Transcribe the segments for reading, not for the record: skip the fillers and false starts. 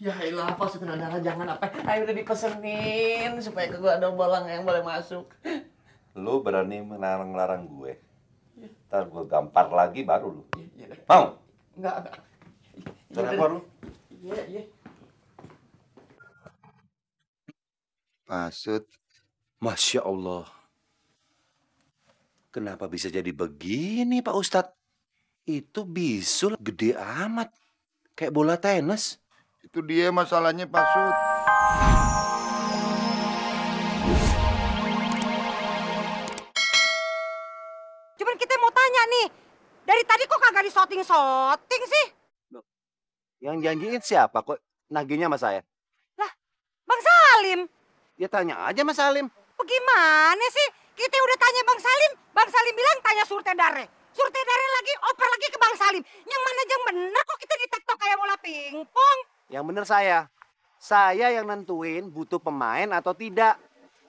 Ya elah, Pak Sutradara jangan apa. Ayo udah dipesenin supaya ke gua ada bolang yang boleh masuk. Lu berani melarang-larang gue. Ntar gue gampar lagi baru lu. Iya. Mau? Enggak. Kenapa lu? Iya. Maksud, Masya Allah. Kenapa bisa jadi begini Pak Ustadz? Itu bisul gede amat. Kayak bola tenis. Itu dia masalahnya Pak Sud. Cuman kita mau tanya nih, dari tadi kok kagak di-shooting sih? Yang janjiin siapa kok nagihnya sama saya? Lah, Bang Salim. Ya tanya aja Mas Salim. Bagaimana sih? Kita udah tanya Bang Salim bilang tanya Surtedare. Surtedare lagi, oper lagi ke Bang Salim. Yang mana yang bener kok kita ditektok kayak bola pingpong? Yang bener saya. Saya yang nentuin butuh pemain atau tidak.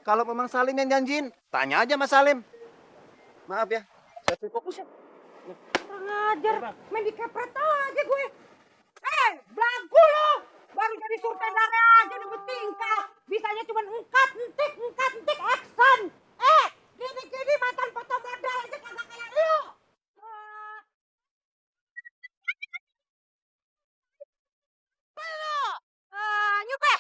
Kalau memang Salim yang janjiin, tanya aja Mas Salim. Maaf ya, saya fokus ya. Kurang ajar, main dikepret aja gue. Belagu lo! Baru jadi Surtedare aja udah bertingkah. Bisanya cuma engkat, entik, action. Gini makan foto modal aja kagak kayak lu. Nyupeh.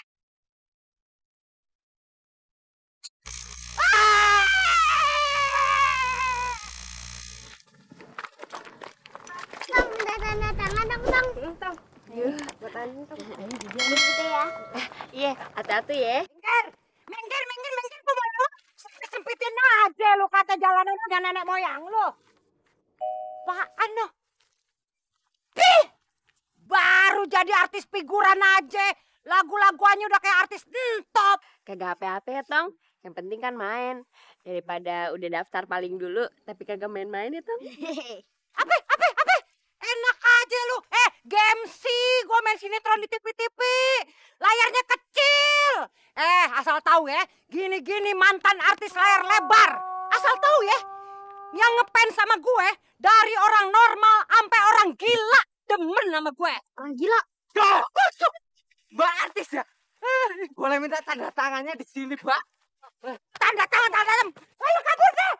Tong. Yuk, buat tanya Tong. Gitu ya. Iya, hati-hati ya. Minggir, lu. Sempitin aja lu kata jalanan punya nenek moyang lu. Apaan lo? Baru jadi artis figuran aja. Lagu-laguannya udah kayak artis top. Kagak apa-apa ya, Tong. Yang penting kan main. Daripada udah daftar paling dulu, tapi kagak main-main ya, Tong. Apa? Enak aja lu. GMC, gua main sinetron di TV-TV. Layarnya kecil. Asal tahu ya, gini-gini mantan artis layar lebar. Asal tahu ya, yang ngefans sama gue dari orang normal sampai orang gila demen sama gue. Orang gila. Mbak artis ya? Boleh minta tanda tangannya di sini, Pak? Tanda tangan. Ayo kabur deh.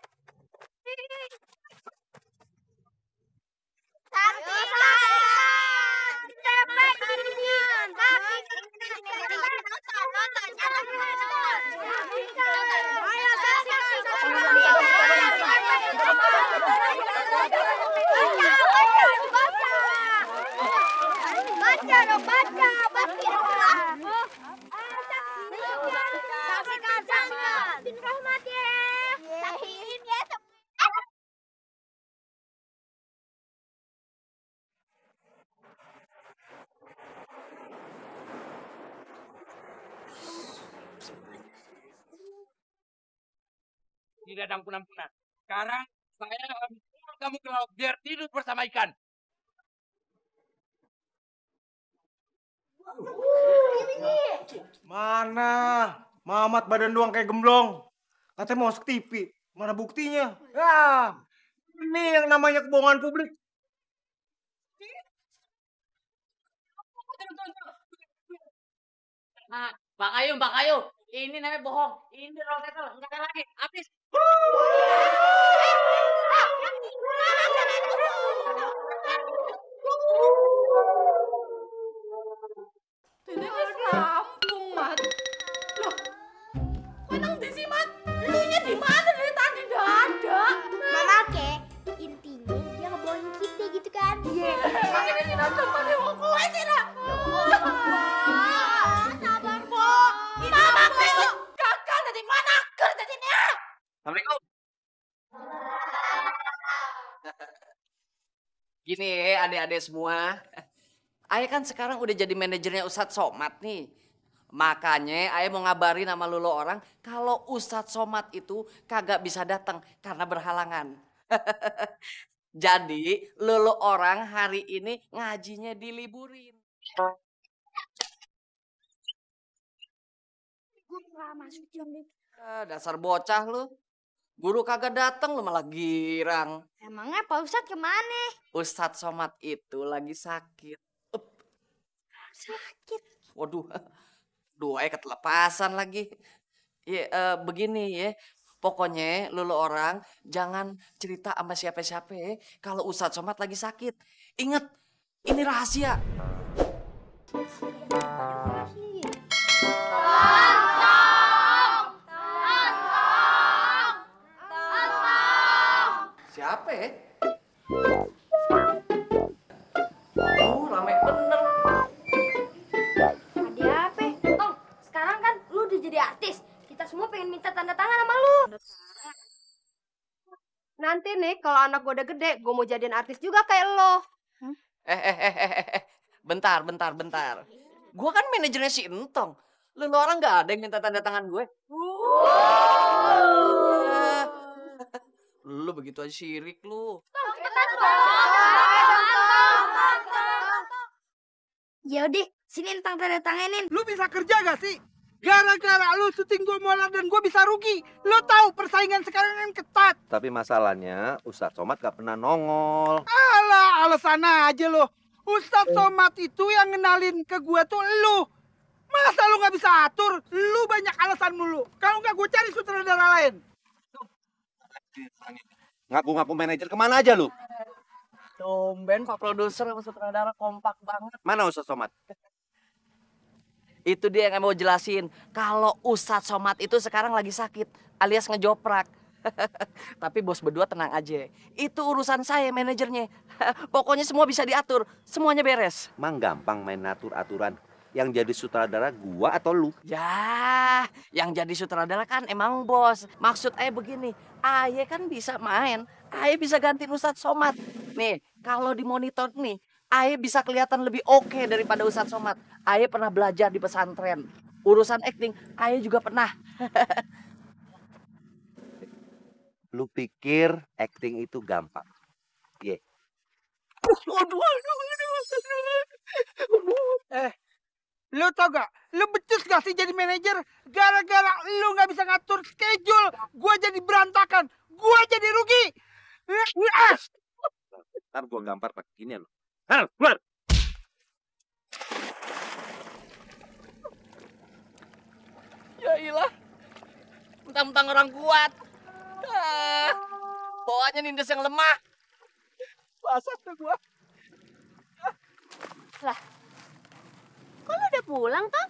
Tidak ada ampun-ampunan. Sekarang saya buang kamu ke laut biar tidur bersama ikan. Mana? Mamat badan doang kayak gemblong. Katanya mau masuk TV. Mana buktinya? Ya, ini yang namanya kebohongan publik. Nah, Mbak Kayu, ini namanya bohong. Ini roll settle, enggak ada lagi. Habis. Tidak rampung, Mat. Loh, kok nang di sih, Mat? Lu nya di mana dari tadi nggak ada? Mama ke, intinya dia ngebohongin kita gitu kan? Iya. Makanya di sini tempat dia mau gue sih, nak. Sabar, Kok. Mama gue gagal dari mana? Kerja sini ya. Assalamualaikum. Gini adik-adik semua. Ayah kan sekarang udah jadi manajernya Ustadz Somad nih. Makanya ayah mau ngabarin sama lu orang kalau Ustadz Somad itu kagak bisa datang karena berhalangan. Jadi lu orang hari ini ngajinya diliburin. Gue nggak masuk jam nih. Dasar bocah lu. Guru kagak datang lu malah girang. Emangnya Pak Ustadz kemana? Ustadz Somad itu lagi sakit. Sakit. Waduh, duh, ketelepasan lagi. Ya, begini ya. Pokoknya lu orang jangan cerita sama siapa-siapa ya, kalau Ustadz Somad lagi sakit. Ingat, ini rahasia. Siapa ya? Oh, rame bener. Ada apa? Tong, sekarang kan lu udah jadi artis. Kita semua pengen minta tanda tangan sama lu. Nanti nih, kalau anak gue udah gede, gue mau jadiin artis juga kayak lo. Bentar. Gua kan manajernya si Entong. Lu orang nggak ada yang minta tanda tangan gue. Lu begitu aja sirik lu. Yaudah, sini Entong tanda tanganin. Lu bisa kerja gak sih? Gara-gara lu syuting gue molor dan gue bisa rugi. Lu tahu persaingan sekarang kan ketat. Tapi masalahnya Ustadz Somad gak pernah nongol. Alah, alasan aja lo. Ustadz Somad itu yang ngenalin ke gue tuh lu. Masa lu gak bisa atur? Lu banyak alasan mulu. Kalau nggak gue cari sutradara lain. Ngaku-ngaku manajer kemana aja lu? Tumben Pak Produser sama sutradara kompak banget. Mana Ustadz Somad? Itu dia yang mau jelasin. Kalau Ustadz Somad itu sekarang lagi sakit alias ngejoprak. Tapi bos berdua tenang aja. Itu urusan saya manajernya. Pokoknya semua bisa diatur. Semuanya beres. Mang gampang main atur-aturan. Yang jadi sutradara gua atau lu? Ya, yang jadi sutradara kan emang bos. Maksud ayah begini, ayah kan bisa main. Ayah bisa gantiin Ustadz Somad. Nih, kalau di monitor nih, ayah bisa kelihatan lebih oke daripada Ustadz Somad. Ayah pernah belajar di pesantren. Urusan acting, ayah juga pernah. Lu pikir acting itu gampang? Iya. Lu tau gak? Lu becus gak sih jadi manajer? Gara-gara lu gak bisa ngatur schedule, gue jadi berantakan. Gue jadi rugi. Ntar gua gampar pakai gini lo. Keluar. Ya ilah. Mentang-mentang orang kuat. Bawaannya nindes yang lemah. Basah tuh gue. Lah, kok lo udah pulang, Tom?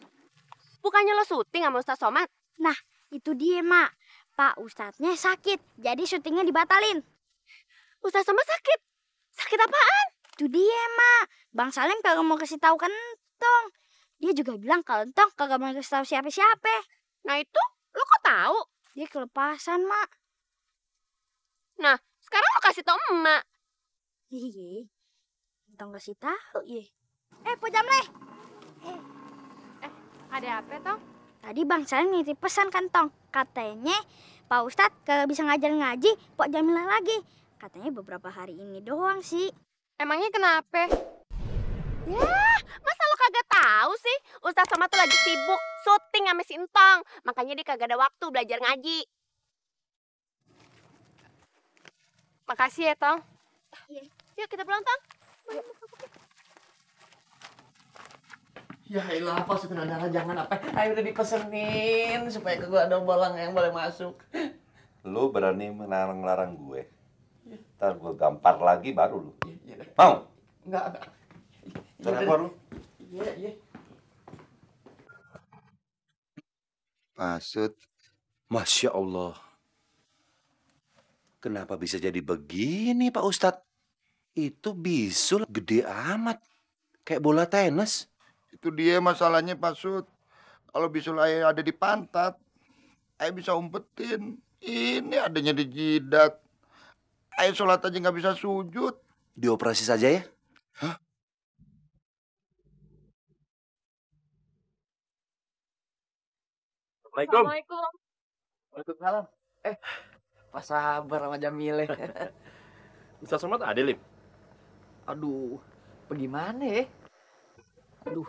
Bukannya lo syuting sama Ustadz Somad? Nah, itu dia, Mak. Pak Ustadznya sakit, jadi syutingnya dibatalin. Ustadz Somad sakit? Sakit apaan? Itu dia, Mak. Bang Salim kagak mau kasih tahu kan Entong. Dia juga bilang kalau Entong kagak mau kasih tahu siapa-siapa. Nah itu, lo kok tahu? Dia kelepasan, Mak. Nah, sekarang lo kasih tahu Emak. Iya. Entong kasih tahu, iya. Pok Jamleh. Ada apa, Tong? Tadi Bang Salim nitip pesan kan, Tong. Katanya Pak Ustadz kagak bisa ngajar ngaji Pok Jamilah lagi. Katanya beberapa hari ini doang sih. Emangnya kenapa? Ya, masa lo kagak tahu sih? Ustadz Somad tuh lagi sibuk syuting sama si Entong. Makanya dia kagak ada waktu belajar ngaji. Makasih ya, Tong. Yuk kita pulang, Tong. Ya ilah, apa sutradara jangan apa. Ayo udah dipesenin supaya ke gua ada bolang yang boleh masuk. Lu berani melarang-larang gue. Ntar gue gampar lagi baru lu. Mau? Enggak. Sana keluar lu. Iya. Pasut. Masya Allah. Kenapa bisa jadi begini Pak Ustadz? Itu bisul gede amat. Kayak bola tenis. Itu dia masalahnya Pasut. Kalau bisul ayah ada di pantat, ayah bisa umpetin. Ini adanya di jidat. Ayah sholat aja nggak bisa sujud. Dioperasi saja ya? Hah? Assalamualaikum. Waalaikumsalam. Pas sabar sama Jamile. Ustadz Somad ada, Lim? Aduh, bagaimana ya? Aduh,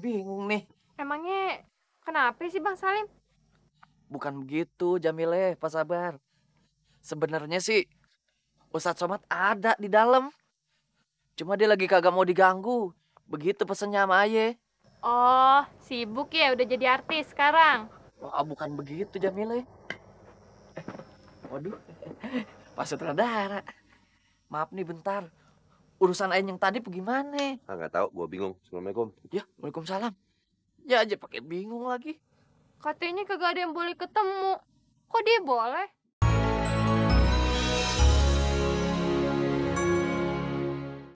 bingung nih. Emangnya kenapa sih Bang Salim? Bukan begitu, Jamile, Pak Sabar. Sebenarnya sih Ustadz Somad ada di dalam. Cuma dia lagi kagak mau diganggu. Begitu pesennya sama Aye. Oh, sibuk ya udah jadi artis sekarang. Wah, bukan begitu Jamile. Waduh, Pak Sutradara. Maaf nih bentar. Urusan Ain yang tadi bagaimana? Ah, nggak tahu, gua bingung. Assalamualaikum. Ya, Waalaikumsalam. Ya aja pakai bingung lagi. Katanya kagak ada yang boleh ketemu. Kok dia boleh?